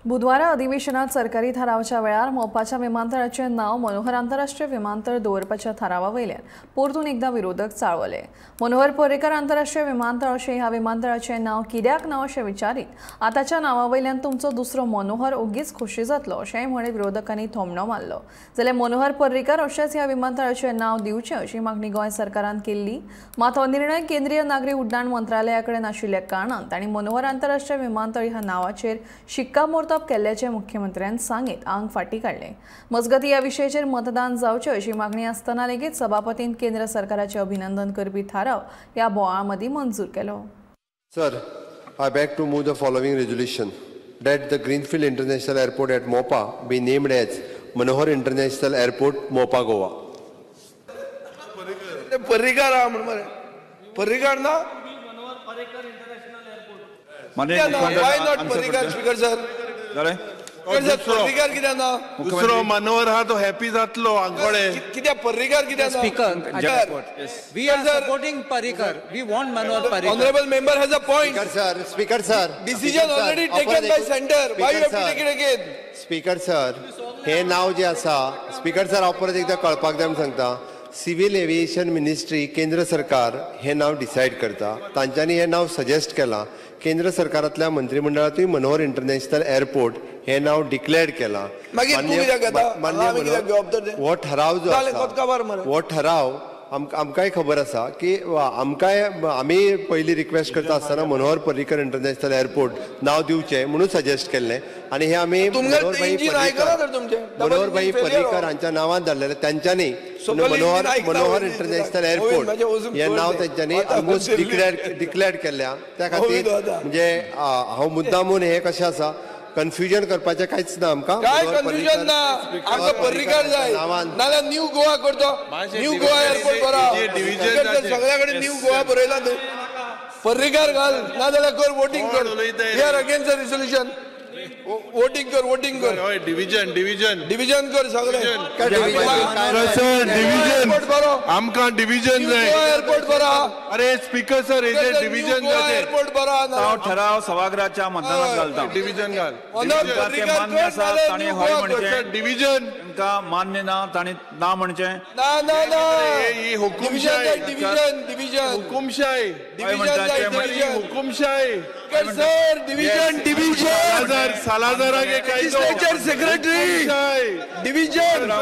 बुधवारा अधिवेशनात सरकारी थारावाच्या वेळार मोपाच्या विमानतळाचे नाव मनोहर आंतरराष्ट्रीय विमानतळ दवरपाच्या थारावा वयल्यान परतून एकदा विरोधक चाळवले। मनोहर पर्रीकर आंतरराष्ट्रीय विमानतळ अशें ह्या विमानतळाचे नाव कित्याक ना अशें विचारीत आतांच्या नांवा वयल्यान तुमचो दुसरो मनोहर ओगीच खोशी जातलो अशेंय म्हणीत विरोधकांनी थोमणो मारलो। जाल्यार मनोहर पर्रीकर अशेंच ह्या विमानतळाचें नाव दिवचें अशी मागणी गोंय सरकारान केल्ली, मात हो निर्णय केंद्रीय नागरी उड्डाण मंत्रालया कडेन आशिल्ल्या कारणान तांणी मनोहर आंतरराष्ट्रीय विमानतळ ह्या नांवाचेर शिक्कामोर्तब केल्ल्याचे मुख्यमंत्र्यान सांगीत आंग फाटी काडले। मजगती ह्या विशयाचेर मतदान जावचें अशी मागणी आसतना लेगीत सभापतीन केंद्र सरकाराचे अभिनंदन करपी थाराव ह्या बोवाळा मदीं मंजूर केलो। Sir, I beg to move the following resolution that the Greenfield International Airport at Mopa be named as Manohar International Airport, Mopa, Goa. Parrikar हा म्हणून मरे पर्रीकर ना Why not Parrikar, Speaker sir? Parrikar कित्याक ना? दुसरो मनोहर हा तो हॅपी जातलो आंकोळे. कित्याक पर्रीकर कित्याक ना? Speaker, we are supporting Parrikar. We want Manohar Parrikar. Honorable member has a point. Speaker sir, Speaker sir. Decision already taken by center. Why you have to take it again? Speaker sir, हे नाव जे आसा, Speaker sir हांव परत एकदा कळपाक जाय म्हूण सांगता. Civil aviation ministry केंद्र सरकार हे नाव डिसायड करता, तांच्यांनी हे नाव सजेस्ट केलां. केंद्र सरकारांतल्या मंत्रिमंडळांतूय मनोहर इंटरनॅशनल एअरपोर्ट हे नाव डिक्लेअर केलां. मान्य हो ठराव जो आसा, हो ठराव आमकांय खबर आसा की आमकांय आमी पयलीं रिक्वेस्ट करता आसतना मनोहर पर्रीकर इंटरनॅशनल एअरपोर्ट नाव दिवचें म्हणून सजेस्ट केल्लें आनी हे आमी मनोहरभाई पर्रीकर हांच्या नांवान धाडलेलें. तांच्यांनी मनोहर मनोहर इंटरनॅशनल एअरपोर्ट हें नाव तांच्यांनी ऑलमोस्ट डिक्लेअर केल्लें. त्या खातीर म्हणजे हांव मुद्दामून हें कशें आसा कन्फ्युजन करपाचें कांयच ना आमकां. काय कन्फ्युजन ना, आमकां पर्रीकर जाय नाल्यार न्यू गोवा करतो. न्यू गोवा एअरपोर्ट बरो, सगळ्या कडेन न्यू गोवा बरयला न्हू. पर्रीकर घाल नाजाल्यार कर वोटींग कर. We are against the resolution. Voting कर, वोटिंग कर. डिव्हिजन डिव्हिजन डिव्हिजन कर सगळे. डिव्हिजन आमकां डिव्हिजन जाय. एअरपोर्ट बरो. अरे स्पीकर सर, हेजे डिव्हिजन जाय. एअरपोर्ट बरो. हांव ठराव सभागृहाच्या मतदानात घालता. डिव्हिजन घाल. मान्य आसा तांणी हय म्हणचें, डिव्हिजन तांकां मान्य ना तांणी ना म्हणचें. ना ना ना, ही हुकुमशाय. डिव्हिजन डिव्हिजन हुकुमशाय. डिव्हिजन हुकुमशाय सर. Division division. सालाजारागे legislature secretary division.